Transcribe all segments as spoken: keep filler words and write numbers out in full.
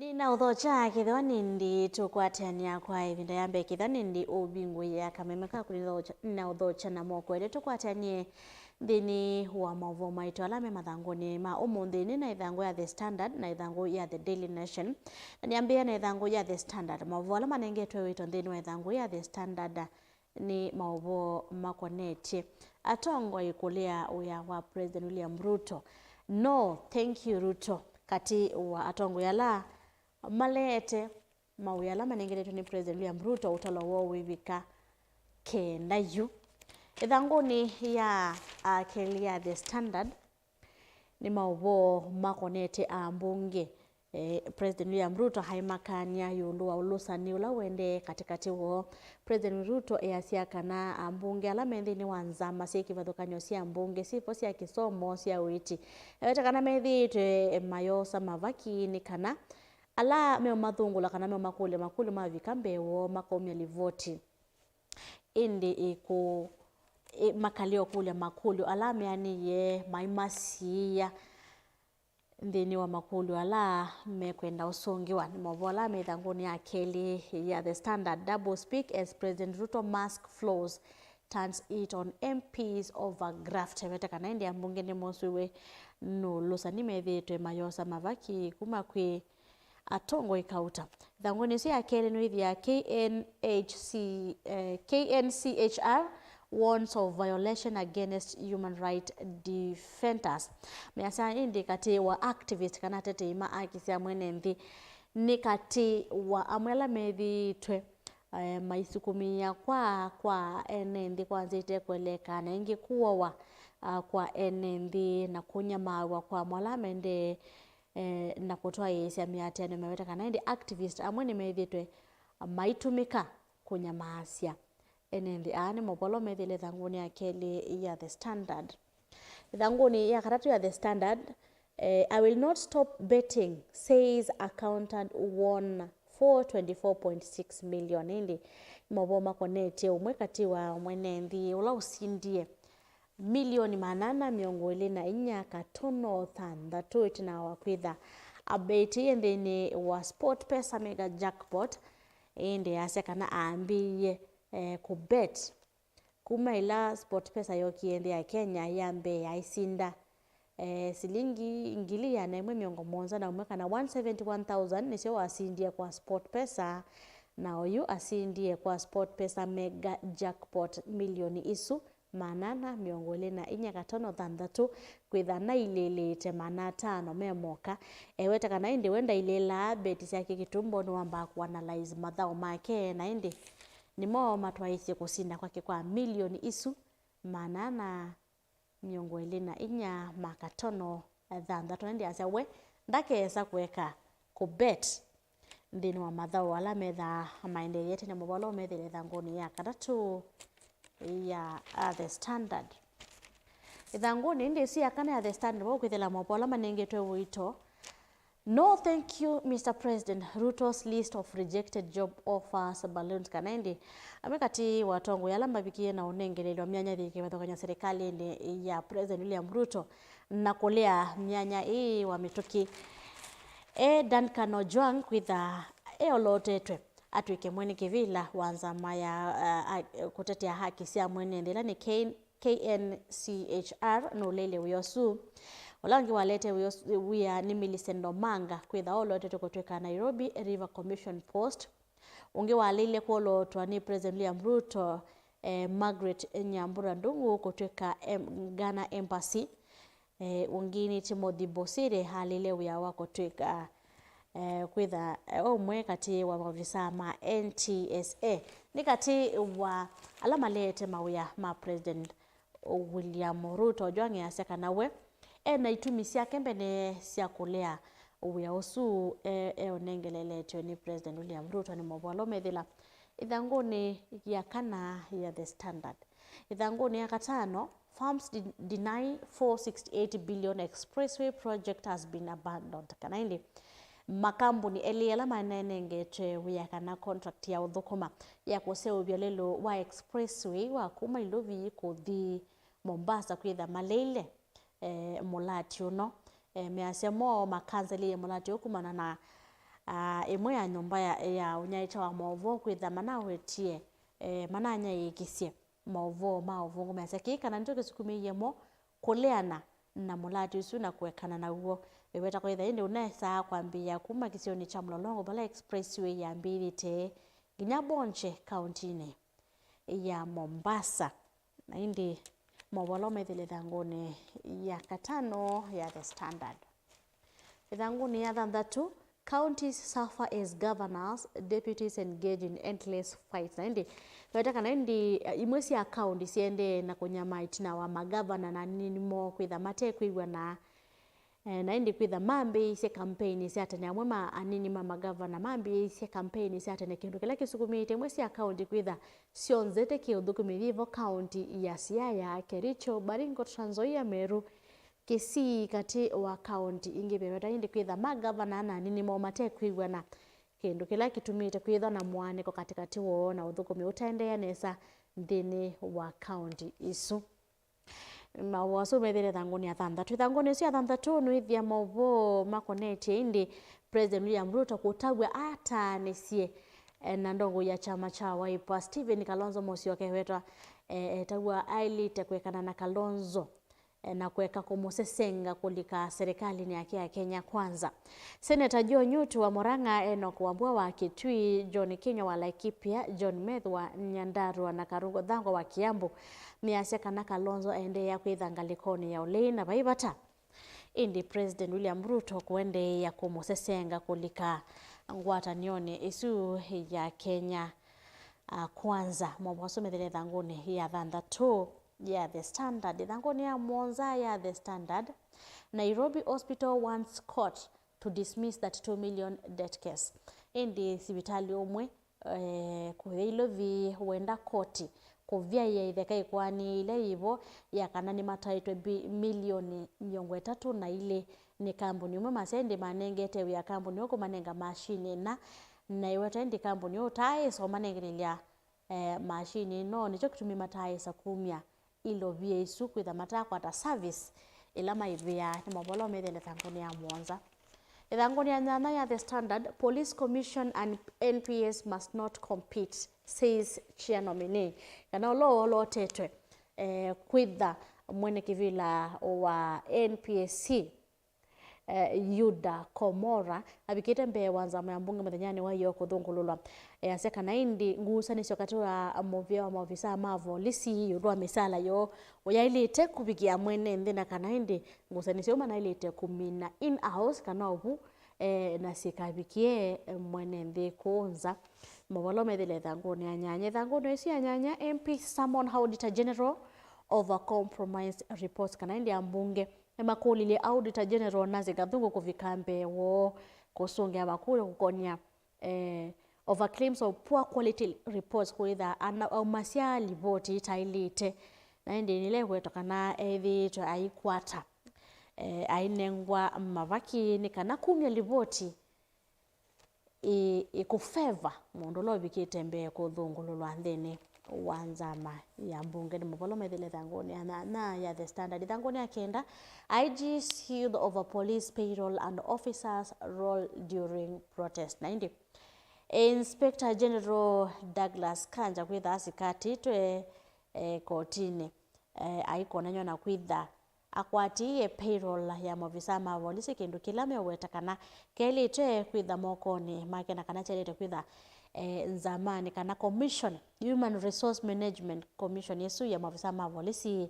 Nĩnaũthokya kĩthĩwa nĩndĩ tũkwatĩanĩa kwa ĩvinda ya mbee, kĩthĩwa nĩndĩ ũvingũĩa kameme kaku, nĩnaũthokya na moko elĩ tũkwatĩanĩe nthĩnĩ wa maũvoo maitũ ala me mathangũnĩ ma ũmũnthĩ. Nĩ na ĩthangũ ya The Standard na ĩthangũ ya The Daily Nation. Na nĩambĩĩa na ĩthangũ ya The Standard. Maũvoo ala manengetwe wĩto nthĩnĩ wa ĩthangũ ya The Standard nĩ maũvoo makonetye atongoi kũlea wĩa wa President William Ruto. No thank you Ruto, katĩ wa atongoi ala maleete mawĩa ala manengeletwe nĩ President William Ruto ũtalo woo wĩvika kenda yu. Ĩthangũnĩ ya, ah, kelĩ ya The Standard, nĩ maũvoo makonetye ambunge. Eh, President William Ruto aimakany'a ĩũlũ wa ũlũsani ũla ũendee katĩkatĩ woo. President Ruto easya kana ambunge ala me nthĩnĩ wa nzama syĩ kĩvathũkany'o sya mbunge syĩvo sya kĩsomo, sya ũiiti, eweta kana methĩĩtwe mayoosa mavaki nĩ kana ala meũmathũngũla kana meũmakũlya makũlyo mavika mbee woo makaumya livoti. Ĩndĩ ĩkũ, ĩ, makalea ũkũlya makũlyo ala meanĩie maimasiĩĩa nthĩnĩ wa makũlyo ala mekwenda ũsũngĩwa. Nĩ maũvoo ala me ĩthangũnĩ ya kelĩ ya The Standard. Double speak as President Ruto mask flaws, turns it on M Ps over graft. Eweta kana ĩndĩ ambunge nĩmosũiwe nũlũsani methĩĩtwe mayoosa mavaki kuma kwĩ atongoi kauta. Ĩthangũnĩ ĩsu ya kelĩ nĩwĩthĩa K N H C, eh, K N C H R warns of violation against human right defenders. Measya ĩndĩ katĩ wa activist kana atetei ma aki sya mwene nthĩ nĩ katĩ wa amwe ala methĩĩtwe, eh, maisukumĩĩa kwa, kwa ene nthĩ kwa nzĩa ite kũeleka na ĩngĩ kũawa, ah, kwa ene nthĩ na kũnyamaaw'a kwa amwe ala maendee eh, na kũtwaĩĩsya mĩatĩanĩo meweta kana ĩndĩ activist amwe nĩmethĩĩtwe maitũmĩka kũnyamaasya ene nthĩ. Aa nĩ maũvoo ala methĩĩle ĩthangũnĩ ya kelĩ ya The Standard. Ĩthangũnĩ ya katatũ ya The Standard, eh, "I will not stop betting, says accountant won four twenty-four point six million." Ĩndĩ nĩ maũvoo makonetye ũmwe katĩ wa mwene nthĩ ũla ũsindie milioni maana ana mĩongo ĩlĩ na inya katono thanthatũ ĩtina wa kwĩtha abetĩe nthĩnĩ wa SportPesa Mega Jackpot. Ĩndĩ asya kana aambĩĩie, eh, kũbet kuma ĩla SportPesa yokie nthĩ ya Kenya ya mbee, aisinda, eh, silingi ngili ĩana ĩmwe mĩongo mũonza na ũmwe, kana one seventy one thousand nĩsyo wasindie kwa SportPesa, na oyu asindie kwa SportPesa Mega Jackpot milioni isu maana ana mĩongo ĩlĩ na inya katono thanthatũ, kwĩtha nailĩlĩĩte maana atano me moka. Eweta kana ĩndĩ we ndailĩlaa beti syake kĩtumbo, nĩwambaa kũanalyze mathaũ make, na ĩndĩ nĩmo matwaĩisye kũsinda kwake kwa milioni isu maana ana mĩongo ĩlĩ na inya ma katono thanthatũ. Na ĩndĩ asya we ndakesa kũeka kũbet nthĩnĩ wa mathaũ ala methaa maendeeie tene. Maũvoo ala ũmethĩle ĩthangũnĩ ya katatũ ya, uh, The Standard. Ĩthangũnĩ ĩndĩ ĩsu ya kana ya The Standard, vau kwĩthĩla maũvoo ala manengetwe ũito. "No thank you, Mister President, Ruto's list of rejected job offers balloons." Kana ĩndĩ amwe katĩ wa atongoi ala mavikie na ũnengelelwa myanya yĩ kĩvathũkany'o serĩkalĩnĩ ya President William Ruto na kũlea myanya ĩĩ wa mĩtũkĩ. E Duncan Ojwang kwĩtha eolotetwe atw'ĩke mwene kĩvĩla wa nzama ya, uh, a-, kũtetea haki sya mwene nthĩ ĩla nĩ K-, K N C H R nũleile wĩa ũsu. Ũla ũngĩ walete wĩa ũsu, wĩa nĩ Millicent Omanga kwĩtha olotetwe kũtw'ĩka Nairobi River Commission Post. Ũngĩ waleile kwolotwa nĩ President William Ruto, eh, Margaret Nyambura Ndung'u kũtw'ĩka em-, Ghana Embassy. Eh, ũngĩ nĩ Timothy Bosire aleile wĩa wa kũtw'ĩka, eh, kwĩtha, eh, ũmwe katĩ wa maovisaa ma N T S A. Nĩ katĩ wa ala maleete mawĩa ma President William Ruto. Ojwang easya kana we e na itumi syake mbene sya kũlea wĩa ũsu e, eũnengeleletwe nĩ President William Ruto. Nĩ maũvoo ala ũmethĩla ĩthangũnĩ ya kana ya The Standard. Ĩthangũnĩ ya katano, "Firms de-, deny four sixty-eight billion expressway project has been abandoned." Kana ĩndĩ makambuni elĩ ala manenengetwe wĩa kana contract ya ũthũkũma ya kũseũvya lelũ wa expressway wa kuma Ilovi kũthi Mombasa kwĩtha maleile, eh, mũlati ũno. Eh, measya moo makanzelĩie mũlati ũũ kumana na ah, ĩmwe ya nyũmba ya, ya ũnyaĩĩkya wa maũvoo kwĩtha manawetie, eh, mananyaĩĩkisye maũvoo ma ũvũngũ, measya kĩĩ kana nĩkyo kĩsukumĩie mo kũleana na mũlatĩ ũsu na kũekana naw'o. Ĩweta kwa ĩtha ĩndĩ ũnesaa kwambĩĩa kuma kĩsionĩ kya Mlolongo vala expressway yambĩĩĩte nginya Bonche kaũntinĩ ya Mombasa. Na ĩndĩ maũvoo ala ũmethĩle ĩthangũnĩ ya katano ya The Standard. Ĩthangũnĩ ya thanthatũ, counties suffer as governors, deputies engage in endless fights. Na ĩndĩ, weta kana ĩndĩ, eh, imwe sya kaunti siendee na kũnyamaa ĩtina wa magavana na anini moo kwĩtha matekwĩw'ana. Eh, na ĩndĩ kwĩtha mambĩĩisye kampeini sya tene, amwe ma anini ma magavana mambĩĩisye kampeini sya tene, kĩndũ kĩla kĩsukumĩĩte imwe sya kaunti kwĩtha syonzete kĩũthũkũmi yĩvo kaunti ya Siaya, Kericho, Baringo, Trans Nzoia, Meru, Kisii, katĩ wa kaunti ingĩ veveta, ĩndĩ kwĩtha magavana na anini moo matekwĩw'ana, kĩndũ kĩla kĩtumĩte kwĩthwa na mũaanĩko katĩkatĩ woo na ũthũkũmi ũtaendeea nesa nthĩnĩ wa kaunti isu. Maũvoo asu methĩĩte ĩthangũnĩ ya thanthatũ. Ĩthangũnĩ ĩsu ya thanthatũ nũĩthĩa maũvoo makonetye ĩndĩ President William Ruto kũtavw'a ataanĩsye, eh, na ndongoi ya kyama kya Wiper, Stephen Kalonzo Musyoka, ewetwa, eh, etaw'a aĩlĩte kũekana na Kalonzo, eh, na kũeka kũmũsesenga kũlika serikalini yake ya Kenya Kwanza. Senator Joe Nyutu wa Murang'a, Enoch Wambua wa Kitui, John Kinyua wa Laikipia, John Methu wa Nyandarua na Karungo Thangwa wa Kiambu measya kana Kalonzo aendeea kwĩtha ngalĩkonĩ ya ũlei na vai vata ĩndĩ President William Ruto kũendeea kũmũsesenga kũlika ngwatanĩonĩ ĩsu ya Kenya, ah, Kwanza. Maũvoo asu methĩĩte ĩthangũnĩ ya thanthatũ ya The Standard. Ĩthangũnĩ ya mũonza ya The Standard, Nairobi hospital wants court to dismiss thirty-two million debt case. Ĩndĩ sivitalĩ ũmwe, eh, kũya ilovi wenda koti kũvyaĩa itheka ĩkoani ila yĩvo ya kana nĩmataĩtwe mbi-, milioni mĩongo ĩtatũ na ilĩ nĩ kambuni ũmwe. Masya ĩndĩ manengete wĩa kambuni ũũ kũmanenga mashini ĩna, na ĩweta ĩndĩ kambuni ũũ ũtaaĩsa ũmanengelelya, eh, mashini ĩno, nĩkyo kĩtumi mataaĩsa kumya ilovia isu kwĩtha matakwata service ĩla maĩvĩaa. Nĩ maũvoo ala ũmethĩĩte ĩthangũnĩ ya mũonza. Ĩthangũnĩ ya nyanya ya The Standard, Police Commission and N P S must not compete, says chair nominee. Kana ũla ũolotetwe, eh, kwĩtha mwene kĩvĩla wa N P S C, eh, Yuda Komora, avikĩte mbee wa nzama ya mbunge mũthenyanĩ wa ĩyoo kũthũngũlũlwa. Easya kana ĩndĩ ngusanĩsyo katĩ wa mũvĩa wa maovisaa ma volisi ĩũlũ wa mĩsaala yoo ũyaĩlĩte kũvikĩa mwene nthĩ, na kana ĩndĩ ngusanĩsyo ĩu manaĩlĩte kũmina in-house kana ovu, eh, na syĩkavikĩe mwene nthĩ kũũ nza. Maũvoo ala methĩĩte ĩthangũnĩ ya nyanya. Ĩthangũnĩ ĩsu ya nyanya, M P summon Auditor General over compromised reports, kana ĩndĩ ambunge nĩmakũlilye Auditor General Nancy Gathungu kũvika mbee woo kũsũngĩa makũlyo kũkonia, eh, over claims of poor quality reports, kwĩtha ana-, aumasya livoti itaĩlĩte, na ĩndĩ nĩla ĩkwetwa kana ethĩĩtwe aikwata, eh, ainengwa mavaki nĩ kana kumya livoti ĩ-, ĩkũfeva mũndũ ũla ũvikĩte mbee kũthũngũlũlwa nthĩnĩ wa nzama ya mbunge. Nĩ maũvoo ala methĩĩte ĩthangũnĩ ya nyanya ya The Standard. Ĩthangũnĩ ya kenda, I G sued over police payroll and officers role during protest. Na ĩndĩ Inspector General Douglas Kanja kwĩtha asikatĩtwe, eh, kotinĩ, eh, aikonanywa na kwĩtha akwatĩĩe payroll ya maovisaa ma volisi, kĩndũ kĩla meũweta kana kelĩte kwĩtha mokonĩ make, na kana kyaĩlĩte kwĩtha, eh, nzamanĩ kana commission, Human Resource Management Commission ĩsu ya maovisaa ma volisi,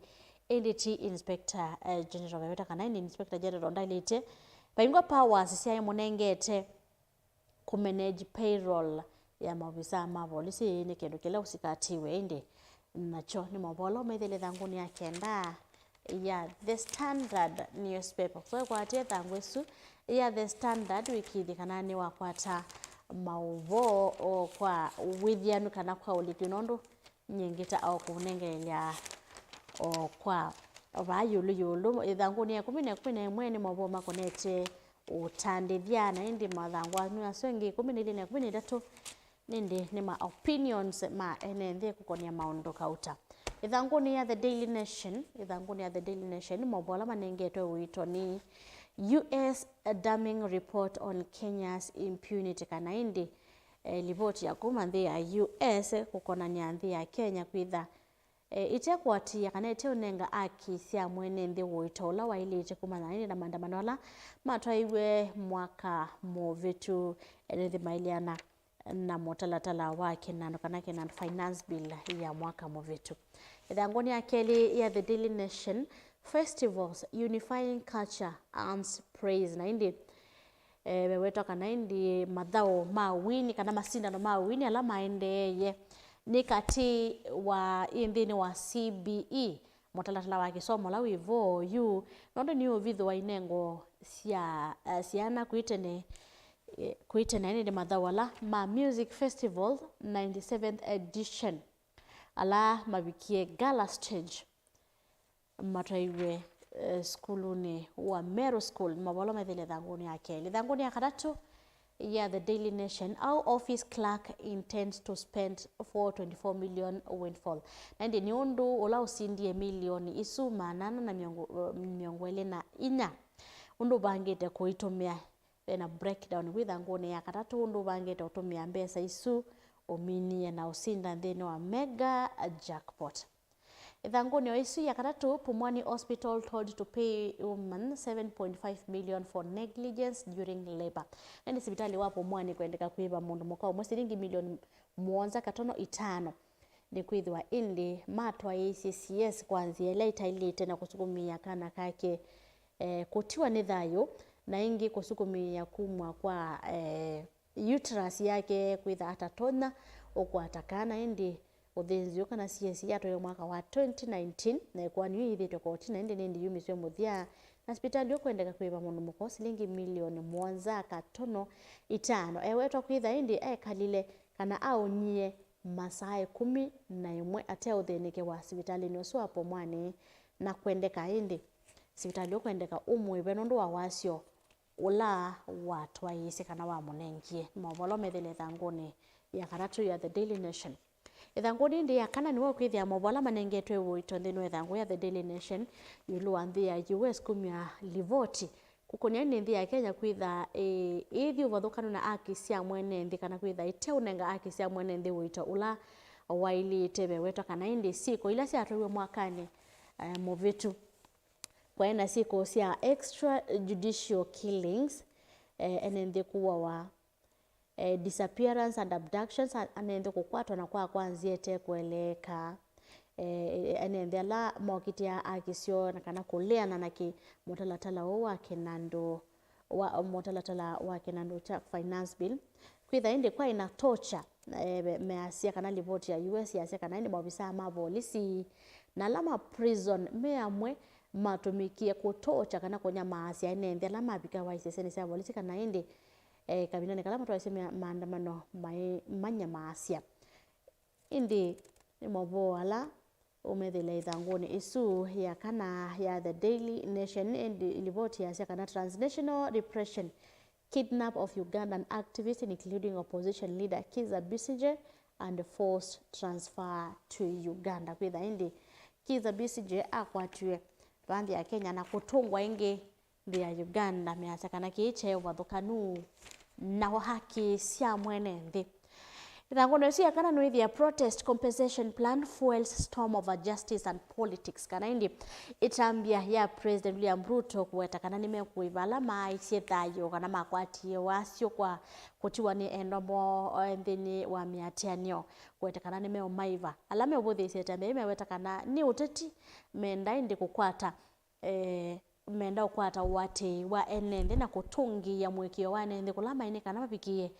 ĩndĩ ti Inspector, eh, General. Veweta kana ĩndĩ Inspector General ndaĩlĩte, vaingwa powers syaĩ mũnengete kũmanage payroll ya maovisaa ma volisi nĩ kĩndũ kĩla ũsikatiwe ĩndĩ nakyo. Nĩ maũvoo ala ũmethĩĩte ĩthangũnĩ ya kenda ya The Standard newspaper. Kwoou kwatie ĩthangũ ĩsu ya The Standard wĩkĩĩthye kana nĩwakwata maũvoo o kwa wĩthyanu kana kwa ũliku, nũndũ nyie ngĩta o kũnengelelya o kwa vaa ĩũlũ ĩũlũ. Ĩthangũnĩ ya ĩkũmi na ĩkũmi na ĩmwe nĩ maũvoo makonetye ũtandĩthya, na ĩndĩ mathangũ asu angĩ ĩkũmi na ilĩ na ĩkũmi na itatũ nĩndĩ nĩ ma opinions ma ene nthĩ kũkonĩa maũndũ kauta. Ĩthangũnĩ ya The Daily Nation, ĩthangũnĩ ya The Daily Nation, maũvoo ala manengetwe ũito nĩ U S damning report on Kenya's impunity, kana ĩndĩ, eh, livoti ya kuma nthĩ ya U S kũkonany'a nthĩ ya Kenya kwĩtha, eh, ĩte kũatĩĩa kana ĩte ũnenga aki sya mwene nthĩ ũito ũla waĩlĩte kumana na ĩndĩ na maandamano ala matwaiwe mwaka mũvĩtu, eh, nĩ nthĩ maĩleana na mũtalatala wa kĩnandũ kana kĩnandũ finance bill ya mwaka mũvĩtu. Ĩthangũnĩ ya kelĩ ya The Daily Nation, Festivals Unifying Culture Earns Praise. Na ĩndĩ, eh, vewetwa kana ĩndĩ mathaũ ma wini kana masindano ma wini ala maendeeye nĩ katĩ wa ĩ nthĩnĩ wa C B E, mũtalatala wa kĩsomo ũla wĩ vo yu, nũndũ nĩũvithũa inengo sya, eh, syana kwĩ tene, eh, kwĩ tene, nĩndĩ mathaũ ala ma Music Festival ninety-seventh edition, ala mavikie gala stage, matwaiwe, eh, sukulunĩ wa Meru School. Nĩ maũvoo ala methĩle ĩthangũnĩ ya kelĩ. Ĩthangũnĩ ya katatũ ya The Daily Nation, How Office Clerk Intends to Spend four twenty-four Million Windfall. Na ĩndĩ nĩ ũndũ ũla ũsindie milioni isu maana ana na mĩongo, mĩongo ĩlĩ na inya, ũndũ ũvangĩte kũitũmĩa. Ve na breakdown kwĩ ĩthangũnĩ ya katatũ, ũndũ ũvangĩte ũtũmĩa mbesa isu ũminie na ũsinda nthĩnĩ wa mega jackpot. Ĩthangũnĩ o ĩsu ya katatũ, Pumwani Hospital told to pay woman seven point five million for negligence during labor. Na ĩndĩ sivitalĩ wa Pumwani kwendeka kũĩva mũndũ mũka ũmwe silingi milioni mũonza katono itano, nĩkwĩthĩwa ĩndĩ matwaĩĩsye C S kwa nzĩa ĩla ĩtaĩlĩte na kũsukumĩĩa kana kake, eh, kũtiwa nĩ thayũ, na ĩngĩ kũsukumĩĩa kumw'a kwa, eh, uterus yake kwĩtha atatonya ũkwata kana. Ĩndĩ ũthĩnzi ũũ kana C S yatwaiwe mwaka wa twenty nineteen, na ĩkoani yu yĩthĩtwe kotini, na ĩndĩ nĩndĩ yumisye mũthya, na sivitalĩ ũũ kwendeka kũĩva mũndũ mũka ũũ silingi milioni mũonza katono itano. Ewetwa kwĩtha ĩndĩ ekalile kana aũnyie masaa ĩkũmi na ĩmwe ateũthĩnĩkĩwa sivitalĩnĩ ũsu wa Pumwani, na kwendeka ĩndĩ sivitalĩ ũũ kwendeka ũmũĩve nũndũ wa wasyo ũla watwaĩĩsye kana wamũnengie. Nĩ maũvoo ala methĩle ĩthangũnĩ ya katatũ ya The Daily Nation. Ĩthangũnĩ ĩndĩ ya kana nĩwe ũkwĩthĩa maũvoo ala manengetwe ũito nthĩnĩ wa ĩthangũ ya The Daily Nation ĩũlũ wa nthĩ ya U S kumya livoti kũkũnĩa nĩ nthĩ ya Kenya kwĩtha ĩ-, ĩithi ũvathũkanu na aki sya mwene nthĩ, kana kwĩtha ĩteũnenga aki sya mwene nthĩ ũito ũla waĩlĩte. Vewetwa kana ĩndĩ syĩko ila syatwaiwe mwakanĩ, eh, mũvĩtu, kwaĩ na syĩko sya extrajudicial killings, eh, ene nthĩ kũawa, eh, disappearance and abductions, a-, ene nthĩ kũkwatwa na kwa kwa nzĩa ĩtekũeleeka, eh, ene nthĩ ala mokitĩaa aki syoo na kana kũleana na kĩ mũtalatala ũũ wa kĩnandũ wa mũtalatala wa kĩnandũ kya finance bill. Kwĩtha ĩndĩ kwaĩ na torture, eh, measya kana livoti ya U S yasya kana ĩndĩ maovisaa ma volisi na ala ma prison me amwe matũmĩkie kũtocha kana kũnyamaasya ene nthĩ ala mavikawa isesenĩ sya volisi kana ĩndĩ, eh, kavindanĩ kala matwaisye mea-, maandamano maĩ manyamaasya. Ĩndĩ nĩ maũvoo ala ũmethĩle ĩthangũnĩ ĩsu ya kana ya The Daily Nation, ĩndĩ livoti yasya kana transnational repression, kidnap of Ugandan activist including opposition leader Kizza Besigye and forced transfer to Uganda. Kwĩtha ĩndĩ Kizza Besigye akwatiwe vaa nthĩ ya Kenya na kũtũngwa ĩngĩ nthĩ ya Uganda, measya kana kĩĩ kyaĩ ũvathũkanu na haki sya mwene nthĩ. Ĩthangũnĩ ĩsu ya kana nĩwĩthĩa protest compensation plan fuels storm over justice and politics, kana ĩndĩ ĩtambya ya President William Ruto kũweta kana nĩmekũĩva ala maaisye thayũ kana makwatie wasyo kwa kũtiwa nĩ endwa moo nthĩnĩ wa mĩatĩanĩo, kũweta kana nĩmeũmaiva. Ala meũvũthĩĩsya ĩtambya yĩĩ meweta kana nĩ ũteti menda ĩndĩ kũkwata eh, menda ũkwata ũatĩĩi wa ene nthĩ na kũtũngĩĩa mũĩkĩĩo wa ene nthĩ kũla maĩ nĩ kana mavikĩe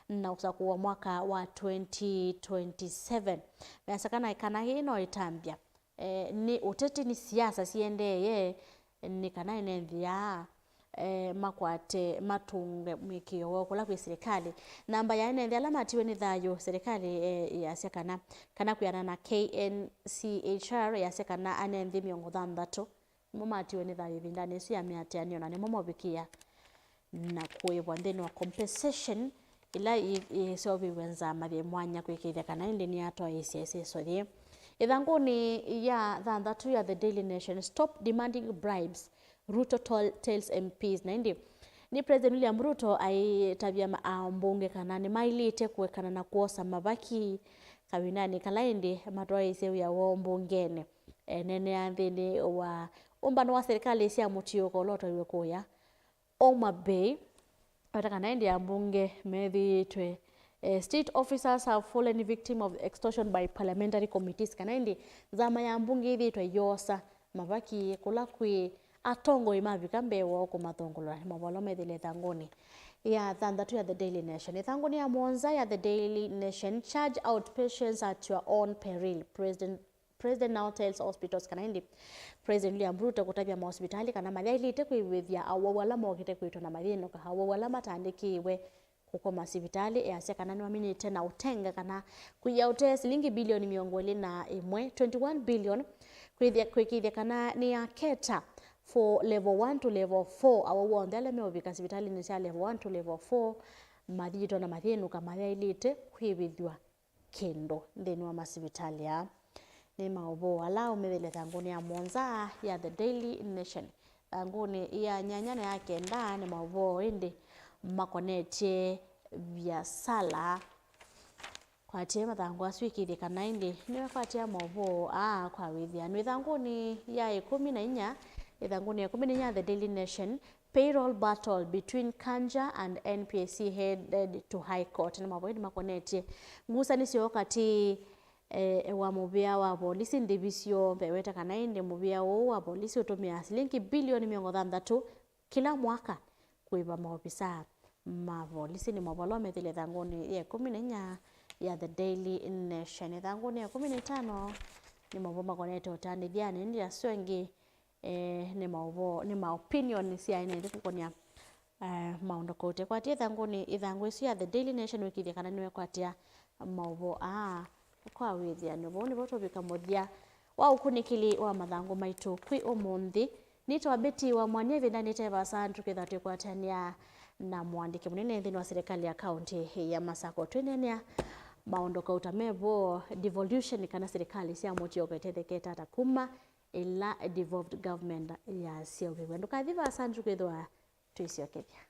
na ũsakũwa mwaka wa twenty twenty-seven. Measya kana ĩkana yĩĩ no ĩtambya, eh, nĩ ũteti, nĩ siasa siendeeye, nĩ kana ene nthĩ aa, eh, makwate, matũnge mũĩkĩĩo woo kũla kwĩ silikalĩ. Namba ya ene nthĩ ala matiwe nĩ thayũ, silikalĩ, eh, yasya kana, kana kwĩanana na K N C H R yasya kana ene nthĩ mĩongo thanthatũ nĩmo matiwe nĩ thayũ ĩvindanĩ ĩsu ya mĩatĩanĩo, na nĩmo movikĩa na kũĩvwa nthĩnĩ wa compensation ĩla yĩ-, yĩseũvĩw'e nzama yĩ mwanya kwĩkĩĩthya kana ĩndĩ nĩyatwaĩĩsya ĩseso yĩĩ. Ĩthangũnĩ ya thanthatũ ya The Daily Nation, Stop Demanding Bribes, Ruto tol- tells M Ps. Na ĩndĩ nĩ President William Ruto aitavya ma- ambunge kana nĩmaĩlĩte kũekana na kwosa mavaki kavindanĩ kala ĩndĩ matwaĩĩsye wĩa woo mbungenĩ. Eneenea nthĩnĩ wa ũmbano wa serikali sya mũtiũko ũla ũtwaiwe kũya Homa Bay, ata kana ĩndĩ ambunge methĩĩtwe, eh, state officers have fallen victim of extortion by parliamentary committees, kana ĩndĩ nzama ya mbunge ĩthĩĩtwe yoosa mavaki kũla kwĩ atongoi mavika mbee woo kũmathũngũlũla. Nĩ maũvoo ala methĩle ĩthangũnĩ ya thanthatũ ya The Daily Nation. Ĩthangũnĩ ya mũonza ya The Daily Nation, charge outpatients at your own peril, President President now tells hospitals, kana ĩndĩ President William Ruto kũtavya maosivitalĩ kana mayaĩlĩte kwĩvĩthya awau ala mokĩte kwĩtwa na mathĩnũka, awau ala matandĩkĩĩwe kũkoma sivitalĩ, easya kana nĩmaminĩte na ũtenga kana kũia ũtee silingi bilioni mĩongo ĩlĩ na ĩmwe, twenty-one billion, kwĩthya- kwĩkĩĩthya kana nĩyaketa for level one to level four. Awau onthe ala meũvika sivitalĩnĩ sya level one to level four mathiĩtwe na mathĩnũka mayaĩlĩte kwĩvĩthw'a kĩndũ nthĩnĩ wa masivitalĩ aa. Nĩ maũvoo ala ũmĩthĩle ĩthangũnĩ ya mũonza ya The Daily Nation. Ĩthangũnĩ ya nyanya na ya kenda nĩ maũvoo ĩndĩ makonetye viasala. Kwatĩe mathangũ asu ĩkĩĩthye kana ĩndĩ nĩwekwatia maũvoo aa kwa wĩthĩanu. Ĩthangũnĩ ya ĩkũmi na inya, ĩthangũnĩ ya ĩkũmi na inya ya The Daily Nation, payroll battle between Kanja and N P S C headed to High Court. Nĩ maũvoo ĩndĩ makonetye ngusanĩsyo katĩ, eh, wa mũvĩa wa volisi ndĩvi syoo. Veweta kana ĩndĩ mũvĩa ũũ wa volisi ũtũmĩaa silingi bilioni mĩongo thanthatũ kĩla mwaka kũĩva maovisaa ma volisi. Nĩ maũvoo ala ũmĩthĩle ĩthangũnĩ ya ĩkũmi na inya ya The Daily Nation. Ĩthangũnĩ ya ĩkũmi na ĩtano nĩ maũvoo makonete ũtanĩthya, na ĩndĩ asu angĩ, eh, nĩ maũvoo, nĩ ma opinion sya ene nthĩ kũkonĩa, eh, maũndũ kaũte. Kwatĩe ĩthangũnĩ, ĩthangũ ĩsu ya The Daily Nation wĩkĩĩthye kana nĩwekwatĩa maũvoo aa kwa wĩthĩanu. Vau nĩvo tũvika mũthya wa ũkunĩkĩli wa mathangũ maitũ kwĩ ũmũnthĩ. Nĩtawa Betty wa Mwania. Ĩvindanĩ ĩte vaasa tũkĩtha twĩkwatĩanĩa na mũandĩki mũnene nthĩnĩ wa serikali ya kaũntĩ ya Masako, twĩneenea maũndũ kauta me vo, devolution kana serikali sya mũtiũko ĩtethekete ata kuma ĩla devolved government yaseũvĩw'e. Ndũkathi vaasa, tũkwĩthĩwa twĩsyokethya.